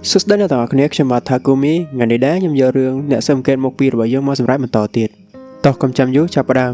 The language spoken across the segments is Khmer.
សួស្តីអ្នកទាំងអស់គ្នាខ្ញុំបាទថាគូមីថ្ងៃនេះដែរខ្ញុំយករឿងអ្នកស៊ើបអង្កេតមុខពីររបស់យើងមកសម្រាប់បន្តទៀតតោះកុំចាំយូរចាប់ផ្ដើម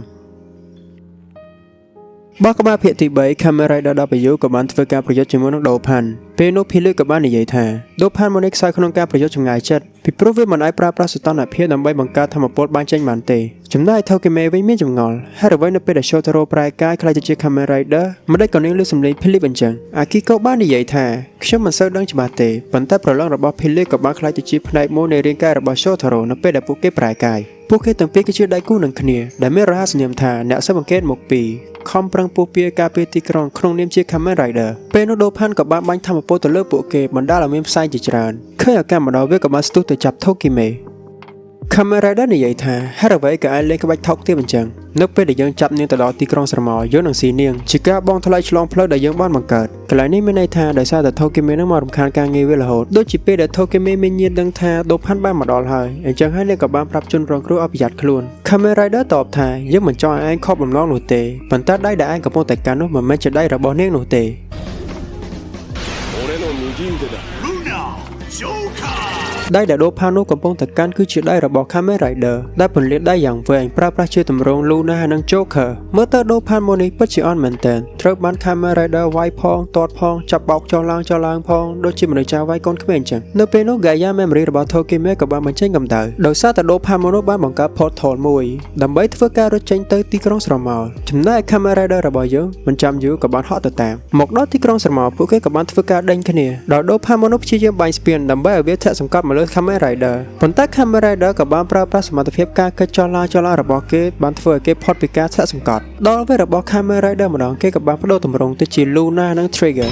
បោះក្បាលភាគទី3 Kamen Rider W ក៏បានធ្វើការប្រយុទ្ធជាមួយនឹងដូផាន់ពេលនោះភីលឺក៏បាននិយាយថាដូផាន់មកនេះខ្សោយក្នុងការប្រយុទ្ធចម្ងាយចិត្តពីព្រោះវាមិនអាចប្រើប្រាស់សីតុណ្ហភាពដើម្បីបង្កើតធម្មពលបានចេញបានទេចំណែក Tokime វិញមានចម្ងល់ហេតុអ្វីនៅពេលដែល Shotaro ប្រែកាយក្លាយទៅជា Kamen Rider ម្ដេចក៏នាងឮសំឡេងភីលីបអញ្ចឹងអាគីកូបាននិយាយថាខ្ញុំមិនសូវដឹងច្បាស់ទេប៉ុន្តែប្រឡងរបស់ភីលីក៏បានក្លាយទៅជាផ្នែកមួយនៃរាងកាយរបស់ Shotaro នៅពេលដែលពួកគេប្រែកាយពួកគេទាំងពីរគឺជាដៃគូនឹងគ្នាដែលមានរហស្សនាមថាអ្នកស៊ើបអង្កេតមុខពីរខំប្រឹងពុះពៀការពារទីក្រុងក្នុងនាមជា Kamen Rider ពេលនោះដូផាន់ក៏បានបាញ់ធម្មពលទៅលើពួកគេបណ្ដាលឲ្យមានផ្សែងជាច្រើនឃើញឱកាសម្ដងវាក៏បានស្ទុះទៅចាប់ Tokime Kamen Rider និយាយថាហេតុអ្វីក៏អាចលេងក្បាច់ថោកទាបអញ្ចឹងនៅពេលដែលយើងចាប់នាងទៅដល់ទីក្រុងស្រមោលយើងនឹងស៊ីនាងជាការបង់ថ្លៃឆ្លងផ្លូវដែលយើងបានបង្កើតកន្លែងនេះមានន័យថាដោយសារតែ Tokime នឹងមករំខានការងារវារហូតដូចជាពេលដែល Tokime មានញាតិដឹងថាដូផាន់បានមកដល់ហើយអញ្ចឹងហើយនាងក៏បានប្រាប់ជនរងគ្រោះឲ្យប្រយ័ត្នខ្លួន Kamen Rider តបថាយើងមិនចង់ឲ្យឯងខកបំណងនោះទេប៉ុន្តែដៃដែលឯងកំពុងតែកាន់នោះមិនមែនជាដៃរបស់នាងនោះទេ 俺の右腕だ。ルナジョーカー。 ដៃដែលដូផានោះកំពុងតែកាន់គឺជាដៃរបស់ Kamen Rider ដែលពន្លាតដៃយ៉ាងវែងប្រើប្រាស់ជាទម្រង់ Luna និង Joker មើលទៅដូផានមួយនេះពិតជាអន់មែនទែនត្រូវបាន Kamen Rider វាយផងទាត់ផងចាប់បោកចុះឡើងចុះឡើងផងដូចជាមនុស្សចាស់វាយកូនក្មេងអញ្ចឹងនៅពេលនោះ Gaia Memory របស់ Tokime ក៏បានបញ្ចេញកម្ដៅដោយសារតែដូផានមួយនោះបានបង្កើត portal មួយដើម្បីធ្វើការរត់ចេញទៅទីក្រុងស្រមោលចំណែក Kamen Rider របស់យើងមិនចាំយូរក៏បានហក់ទៅតាមមកដល់ទីក្រុងស្រមោលពួកគេក៏បានធ្វើការដេញគ្នាដោយដូផានមួយនោះព្យាយាមបាញ់ស្ពានដើម្បីឲ្យវាធាក់សង្កត់មកលើ Kamen Rider ប៉ុន្តែ Kamen Rider ក៏បានប្រើប្រាស់សមត្ថភាពការកិច្ចចលនាចលនារបស់គេបានធ្វើឲ្យគេផុតពីការធាក់សង្កត់ដល់ពេលរបស់ Kamen Rider ម្ដងគេក៏បានប្ដូរទម្រង់ទៅជា Luna និង Trigger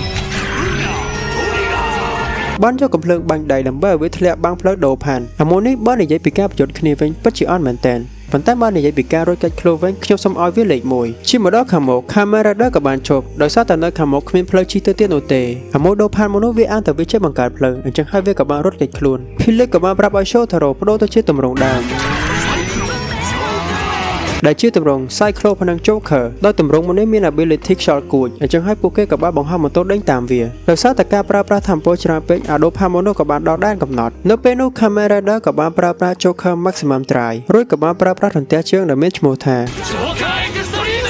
បានយកកំភ្លើងបាញ់ដៃដើម្បីឲ្យវាធ្លាក់បាំងផ្លូវដូផានអាមួយនេះបើនិយាយពីការប្រយុទ្ធគ្នាវិញពិតជាអន់មែនទែនប៉ុន្តែបើនិយាយពីការរត់កាច់ខ្លួនវិញខ្ញុំសូមឲ្យវាលេខ1ជាមកដល់ខាងមុខ Kamen Rider ក៏បានជប់ដោយសារតែនៅខាងមុខគ្មានផ្លូវជិះទៅទៀតនោះទេអាមួយដូផានមួយនោះវាអានតែវាចេះបង្កើតផ្លូវអញ្ចឹងហើយវាក៏បានរត់គេចខ្លួន Philip ក៏បានប្រាប់ឲ្យ Shotaro ប្ដូរទៅជាទម្រង់ដើមដែលជាទម្រង់ Cyclops និង Joker ដោយទម្រង់មួយនេះមាន ability ខ្យល់គួចអញ្ចឹងហើយពួកគេក៏បានបង្ហោះម៉ូតូដេញតាមវាដោយសារតែការប្រើប្រាស់ធម្មពលច្រើនពេកអាដូផាម៉ូនោះក៏បានដល់ដែនកំណត់នៅពេលនោះ Kamen Rider ក៏បានប្រើប្រាស់ Joker Maximum Drive រួចក៏បានប្រើប្រាស់រន្ទះជើងដែលមានឈ្មោះថា ジョーカーエクストリーム。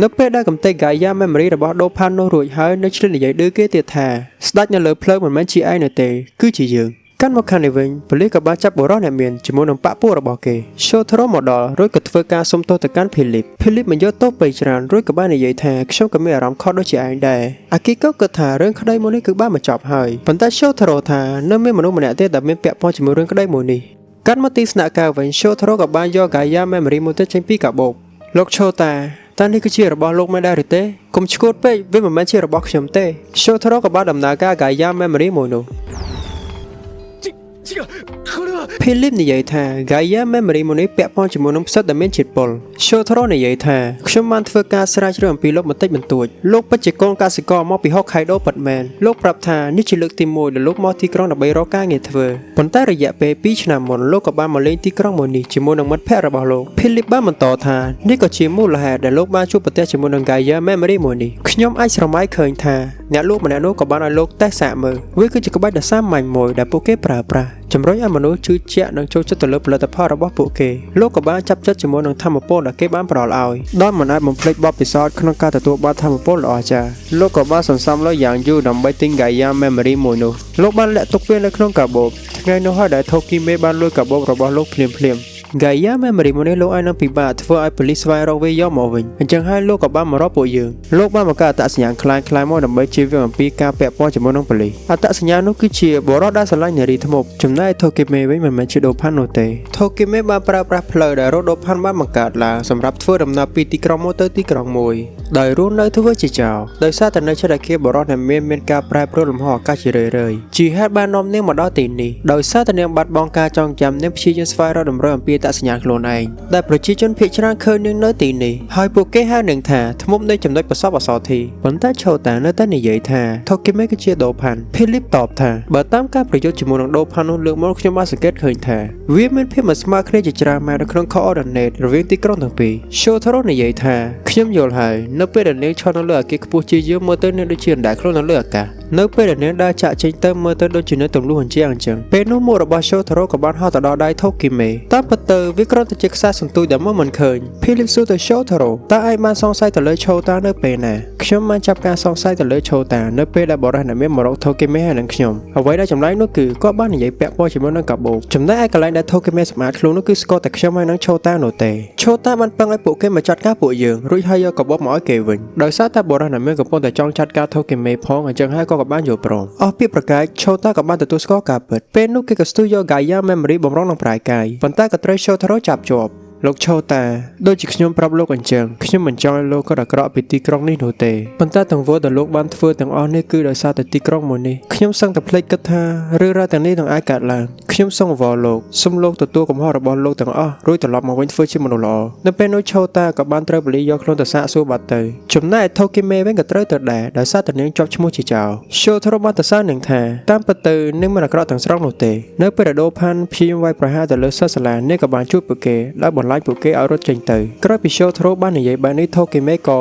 នៅពេលដែលកំទេច Gaia Memory របស់ដូផាន់នោះរួចហើយនៅឆ្លៀតនិយាយឌឺគេទៀតថាស្ដេចនៅលើផ្លូវមិនមែនជាឯងនោះទេគឺជាយើងកាន់មកខាងនេះវិញប៉ូលីសក៏បានចាប់បុរសអ្នកមានជាមួយនឹងបក្សពួករបស់គេ Shotaro មកដល់រួចក៏ធ្វើការសុំទោសទៅកាន់ Philip Philip មិនយកទោសពេកច្រើនរួចក៏បាននិយាយថាខ្ញុំក៏មានអារម្មណ៍ខកដូចជាឯងដែរអាគីកូគិតថារឿងក្តីមួយនេះគឺបានបញ្ចប់ហើយប៉ុន្តែ Shotaro ថានៅមានមនុស្សម្នាក់ទៀតដែលមានពាក់ព័ន្ធជាមួយរឿងក្តីមួយនេះកាន់មកទីស្នាក់ការវិញ Shotaro ក៏បានយក Gaia Memory មួយទៀតចេញពីកាបូបលោកឆូតាតើនេះគឺជារបស់លោកមែនដែរឬទេកុំឈួតពេកវាមិនមែនជារបស់ខ្ញុំទេ Shotaro ក៏បានដំណើរការ Gaia Memory មួយនោះ ち違う、これは。 Philip និយាយថា Gaia Memory មួយនេះពាក់ព័ន្ធជាមួយនឹងផ្សិតដែលមានជាតិពុល Shotaro និយាយថាខ្ញុំបានធ្វើការស្រាវជ្រាវអំពីលោកបន្តិចបន្តួចលោកពិតជាកូនកសិករមកពីហុកខៃដូពិតមែនលោកប្រាប់ថានេះជាលើកទី1ដែលលោកមកទីក្រុងដើម្បីរកការងារធ្វើប៉ុន្តែរយៈពេល2ឆ្នាំមុនលោកក៏បានមកលេងទីក្រុងមួយនេះជាមួយនឹងមិត្តភ័ក្តិរបស់លោក Philip បានបន្តថានេះក៏ជាមូលហេតុដែលលោកបានជួបប្រទះជាមួយនឹង Gaia Memory មួយនេះខ្ញុំអាចស្រមៃឃើញថាអ្នកលក់ម្នាក់នោះក៏បានឲ្យលោកតេស្តសាកមើលវាគឺជាក្បាច់ដ៏សាមញ្ញមួយដែលពួកគេប្រើប្រាស់ជំរុញឲ្យមនុស្សជឿជាក់និងចូលចិត្តទៅលើផលិតផលរបស់ពួកគេលោកក៏បានចាប់ចិត្តជាមួយនឹងធម្មពលដែលគេបានផ្ដល់ឲ្យដោយមិនអាចបំភ្លេចបទពិសោធន៍ក្នុងការទទួលបានធម្មពលដ៏អស្ចារ្យលោកក៏បានសន្សំលុយយ៉ាងយូរដើម្បីទិញ Gaia Memory មួយនោះលោកបានលាក់ទុកវានៅក្នុងកាបូបថ្ងៃនោះហើយដែល Tokime បានលួចកាបូបរបស់លោកភ្លាមៗ Gaia Memory មួយនេះលោកអាចនឹងពិបាកធ្វើឲ្យប៉ូលីសស្វែងរកវាយកមកវិញអញ្ចឹងហើយលោកក៏បានមករកពួកយើងលោកបានបង្កើតអត្តសញ្ញាណក្លាយៗមកដើម្បីជៀសវាងអំពីការពាក់ព័ន្ធជាមួយនឹងប៉ូលីសអត្តសញ្ញាណនោះគឺជាបុរសដែលស្រឡាញ់នារីធ្មប់ចំណែក Tokime វិញមិនមែនជាដូផាន់នោះទេ Tokime បានប្រើប្រាស់ផ្លូវដែលរដូផាន់បានបង្កើតឡើងសម្រាប់ធ្វើដំណើរពីទីក្រុងមួយទៅទីក្រុងមួយដោយរស់នៅធ្វើជាចោរដោយសារតែនៅជិតអគារបរិសដែលមានមានការប្រែប្រួលលំហអាកាសជារឿយៗជាហេតុបាននាំនាងមកដល់ទីនេះដោយសារតែនាងបាត់បង់ការចងចាំនាងព្យាយាមស្វែងរកតម្រុយអំពីអត្ត ត្តសញ្ញាណខ្លួនឯងដែលប្រជាជនភាគច្រើនឃើញនាងនៅទីនេះហើយពួកគេហៅនាងថាធ្មប់នៃចំណុចប្រសពអសរធីប៉ុន្តែឆូតានៅតែនិយាយថាថូគីមេគឺជាដូផាន់ភីលីបតបថាបើតាមការប្រយុទ្ធជាមួយនឹងដូផាន់នោះលើកមកខ្ញុំបានសង្កេតឃើញថាវាមានភាពមិនស្មើគ្នាជាច្រើនម៉ែត្រនៅក្នុង coordinate រវាងទីក្រុងទាំងពីរ Shotaro និយាយថាខ្ញុំយល់ហើយនៅពេលដែលនាងឈរនៅលើអគារខ្ពស់ជាយើងមើលទៅនាងដូចជាអណ្ដែតខ្លួននៅលើអាកាសនៅពេលដែលនាងដើរចាក់ចេញទៅមើលទៅដូចជានៅទម្លុះអញ្ជាអញ្ចឹងពេលនោះមួករបស់ Shotaro ក៏បានហោះទៅដល់ដៃ Tokime តាមពិតទៅវាគ្រាន់តែជាខ្សែសន្ទូចដែលមើលមិនឃើញ Philip សួរទៅ Shotaro តើឯងបានសង្ស័យទៅលើ Chota នៅពេលណាខ្ញុំបានចាប់ការសង្ស័យទៅលើ Chota នៅពេលដែលបរិះដែលមានមករក Tokime ហើយនឹងខ្ញុំអ្វីដែលចម្លែកនោះគឺគាត់បាននិយាយពាក់ព័ន្ធជាមួយនឹងកាបូបចំណែកឯកន្លែងដែល Tokime សម្អាតខ្លួននោះគឺស្គាល់តែខ្ញុំហើយនឹង Chota នោះទេ Chota បានពឹងឲ្យពួកគេមកចាត់ការពួកយើងរួចហើយយកកាបូបមកឲ្យគេវិញដោយសារតែបរិះដែលមានកំពុងតែចង់ចាត់ការ Tokime ផងអញ្ចឹងហើយក៏បានយល់ព្រមអស់ពីប្រកែក Chota ក៏បានទទួលស្គាល់ការពិតពេលនោះគេក៏ស្ទុះយក Gaia Memory បំរុងនឹងប្រាយកាយប៉ុន្តែក៏ត្រូវ Shotaro ចាប់ជាប់លោកឆូតាដូចជាខ្ញុំប្រាប់លោកអញ្ចឹងខ្ញុំមិនចង់ឲ្យលោកក៏អាក្រក់ពីទីក្រុងនេះនោះទេប៉ុន្តែទង្វើដែលលោកបានធ្វើទាំងអស់នេះគឺដោយសារតែទីក្រុងមួយនេះខ្ញុំសឹងតែភ្លេចគិតថារឿងរ៉ាវទាំងនេះនឹងអាចកើតឡើងខ្ញុំសូមអង្វរលោកសូមលោកទទួលកំហុសរបស់លោកទាំងអស់រួចត្រឡប់មកវិញធ្វើជាមនុស្សល្អនៅពេលនោះឆូតាក៏បានត្រូវបលីយកខ្លួនទៅសាកសួរបាត់ទៅចំណែកថូគីមេវិញក៏ត្រូវទៅដែរដោយសារតែនាងជាប់ឈ្មោះជាចៅសូថូរ៉ូបានទៅសារនាងថាតាមពិតទៅនាងមិនអាក្រក់ទាំងស្រុងនោះទេនៅពេលដែលដូផាន់ព្យាយាមវាយប្រហារទៅលើសិស្សសាលានាងក៏បានជួយពួកគេដោយបន្លាចពួកគេឲ្យរត់ចេញទៅក្រោយពីសូថូរ៉ូបាននិយាយបែបនេះថូគីមេក៏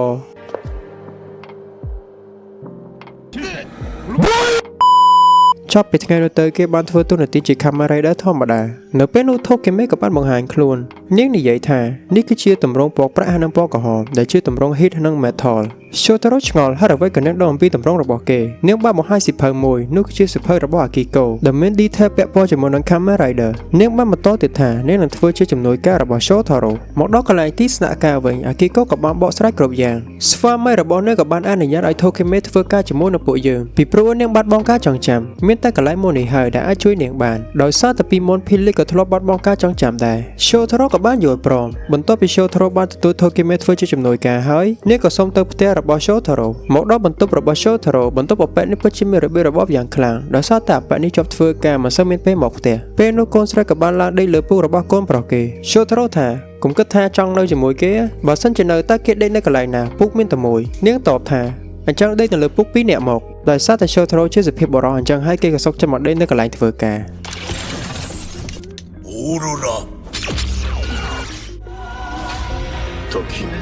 ចប់ពីថ្ងៃនោះទៅគេបានធ្វើទូនាទីជា Kamen Rider ធម្មតានៅពេលនោះ Tokime ក៏បានបង្ហាញខ្លួននាងនិយាយថានេះគឺជាទម្រង់ពណ៌ប្រាក់ហើយនិងពណ៌ក្រហមដែលជាទម្រង់ Heat និង Metal Shotaro ឆ្ងល់ហេតុអ្វីក៏នាងដឹងអំពីទម្រង់របស់គេនាងបានបង្ហាញសៀវភៅមួយនោះគឺជាសៀវភៅរបស់ Akiko ដែលមាន detail ពាក់ព័ន្ធជាមួយនឹង Kamen Rider នាងបានបន្តទៀតថានាងនឹងធ្វើជាជំនួយការរបស់ Shotaro មកដល់កន្លែងទីស្នាក់ការវិញ Akiko ក៏បានបកស្រាយគ្រប់យ៉ាងស្វាមីរបស់នាងក៏បានអនុញ្ញាតឲ្យ Tokime ធ្វើការជាមួយនឹងពួកយើងពីព្រោះនាងបាត់បង់ការចងចាំមានតែកន្លែងមួយនេះហើយដែលអាចជួយនាងបានដោយសារតែពីមុន Philip ក៏ធ្លាប់បាត់បង់ការចងចាំដែរ Shotaro ក៏បានយល់ព្រមបន្ទាប់ពី Shotaro បានទទួល Tokime ធ្វើជាជំនួយការហើយនាងក៏សុំទៅផ្ទះរបស់ Shotaro មកដល់បន្ទប់របស់ Shotaro បន្ទប់អប៉ិនេះពិតជាមានរបៀបរបបយ៉ាងខ្លាំងដោយសារតែអប៉ិនេះជាប់ធ្វើការមិនសូវមានពេលមកផ្ទះពេលនោះកូនស្រីក៏បានឡើងដេកលើពូករបស់កូនប្រុសគេ Shotaro ថាកុំគិតថាចង់នៅជាមួយគេបើសិនជានៅតើគេដេកនៅកន្លែងណាពូកមានតែមួយនាងតបថាអញ្ចឹងដេកនៅលើពូកពីរនាក់មកដោយសារតែ Shotaro ជាសុភាពបុរសអញ្ចឹងហើយគេក៏សុកចិត្តមកដេកនៅកន្លែងធ្វើការ オーロラ時め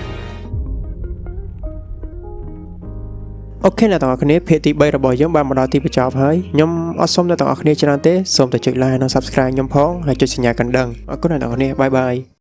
OK អ្នកទាំងអស់គ្នាភាគទី3របស់យើងបានមកដល់ទីបញ្ចប់ហើយខ្ញុំអត់សុំអ្នកទាំងអស់គ្នាច្រើនទេសូមតែចុច like និង Subscribe ខ្ញុំផងហើយចុចសញ្ញាកណ្ដឹងអរគុណអ្នកទាំងអស់គ្នាbye bye.